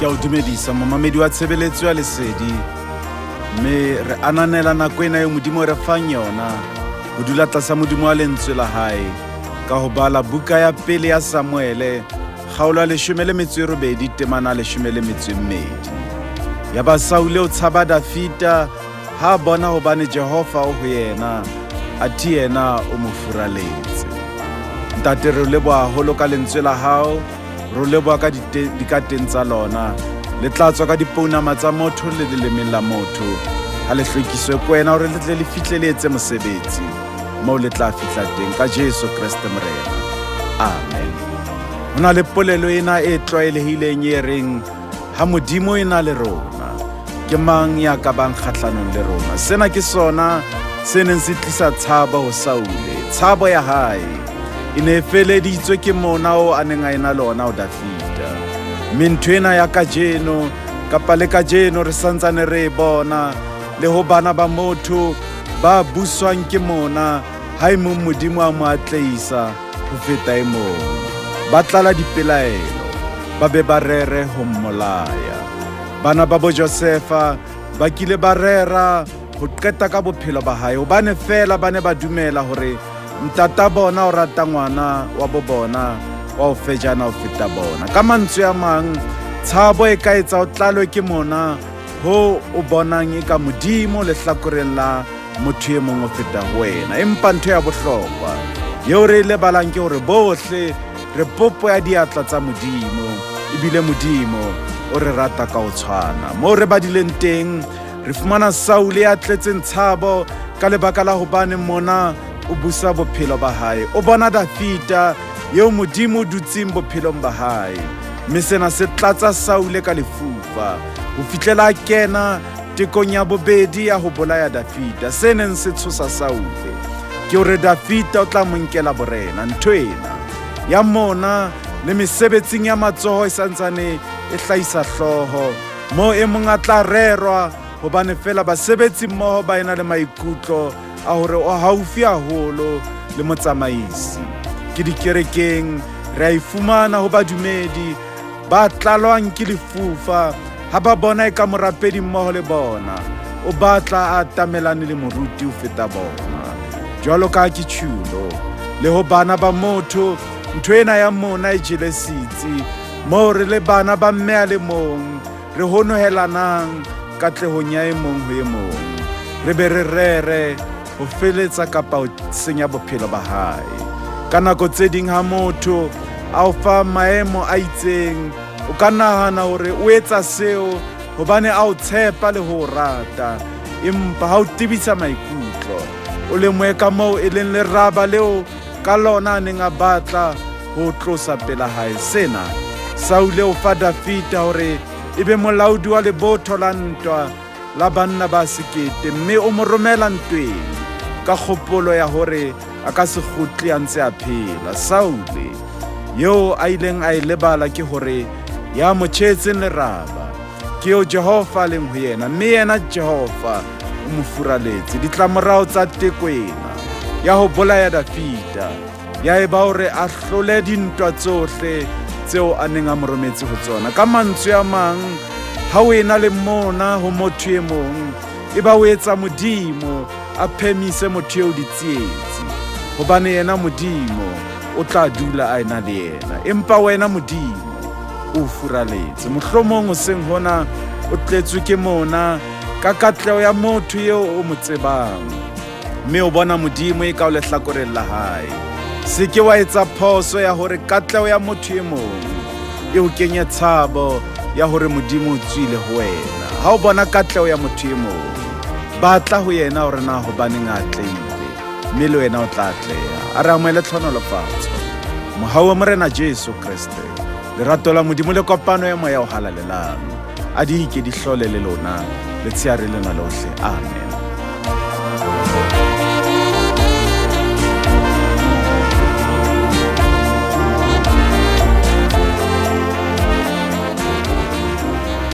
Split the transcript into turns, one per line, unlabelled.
Ke a o dumedisa momamedi wa tshebeletso ya lesedi, mme re ananela nako ena eo Modimo o re fang yona ho dula tlasa Modimo wa lentswe la hae ka ho bala buka ya pele ya Samuele kgaolo ya 18 temana 12. Yaba Saule o tshaba Dafita ha bona hobane Jehova o ho yena, athe yena o mo furaletse. Ntate, re leboha haholo ka lentswe la hao, re leboha ka dikateng tsa lona, le tla tswa ka dipounama tsa motho le lelemeng la motho. Ha le hlwekiswe ke wena hore le tle le fihle le etse mosebetsi moo le tla fihla teng ka Jesu Kreste Morena. Amen. Ho na le polelo ena e tlwaelehileng e reng ha Modimo e na le rona, ke mang ya ka bang kgahlanong le rona? Sena ke sona se neng se tlisa tshabo ho Saule. Tshabo ya hae e ne e feleditswe ke mona o a neng a ena le ona ho Dafita. Mme ntho ena ya kajeno kapa le kajeno re santsane re e bona le ho bana ba motho ba buswang ke mona, ha e mong Modimo a mo atleisa ho feta e mong. Ba tlala dipelaelo, ba be ba rere ho mmolaya. Bana ba bo Josefa ba kile ba rera ho qeta ka bophelo ba hae, hobane feela ba ne ba dumela hore ntata bona o rata ngwana wa bo bona wa ho fejana ho feta bona. Ka mantswe a mang, tshabo e ka etsa o tlalwe ke mona ho o bonang e ka Modimo lehlakoreng la motho e mong o feta ho wena. Empa ntho ya bohlokwa eo re e lebalang ke hore bohle re popo ya diatla tsa Modimo, ebile Modimo o re rata ka ho tshwana. Moo re badileng teng, re fumana Saule ya tletseng tshabo ka lebaka la hobane mona o busa bophelo ba hae. O bona Dafita eo Modimo o dutseng bophelong ba hae, mme sena se tlatsa Saule ka lefufa ho fihlela a kena tekong ya bobedi ya ho bolaya Dafita. Se neng se tshosa Saule ke hore Dafita o tla mo nkela borena. Ntho ena ya mona le mesebetsing ya matsoho e santsane e hlahisa hlooho, moo e mong a tla rerwa hobane feela basebetsi mmoho ba ena le maikutlo a hore o haufi haholo le motsamaisi. Ke dikerekeng re a e fumana ho badumedi ba tlalwang ke lefufa ha ba bona e ka morapedi mmoho le bona o batla a atamelane le moruti ho feta bona. Jwalo ka ke tjhulo le ho bana ba motho, ntho ena ya mona e jele setsi, moo re le bana ba mme a le mong re honohelanang katlehong ya e mong ho e mong, re be re rere ho feletsa kapa ho senya bophelo ba hae. Ka nako tse ding ha motho a o fa maemo a itseng, o ka nahana hore o etsa seo hobane a o tshepa le ho o rata, empa ha o tebisa maikutlo, o lemohe ka moo e leng leraba leo ka lona a neng a batla ho tlosa pela hae. Sena Saule o fa Dafita hore e be molaodi wa lebotho la ntwa la banna ba sekete, mme o mo romela ntweng ka kgopolo ya hore a ka se kgutle a ntse a phela. Saule eo a ileng a e lebala ke hore ya mo tjhetseng leraba ke eo Jehova a leng ho yena, mme yena Jehova o mo furaletse. Ditlamorao tsa teko ena ya ho bolaya Dafita ya eba hore a hlole dintwa tsohle tseo a neng a mo rometse ho tsona. Ka mantswe a mang, ha o ena le mona ho motho e mong, e ba o etsa Modimo a phemise motho eo ditsietsi, hobane yena Modimo o tla dula a ena le yena, empa wena Modimo o furaletse. Mohlomong hoseng hona o tletswe ke mona ka katleho ya motho eo o mo tsebang, mme o bona Modimo e ka o lehlakoreng la hae. Se ke wa etsa phoso ya hore katleho ya motho e mong e o kenye tshabo ya hore Modimo o tswile ho wena. Ha o bona katleho ya motho e mong, batla ho yena hore na hobaneng a atlehile, mme le wena o tla atleha. A re amohele tlhonolofatso. Mohau wa Morena Jesu Kreste, lerato la Modimo le kopano ya Moya o Halalelang, a di ke di hlole le lona letsheare lena lohle. Amen.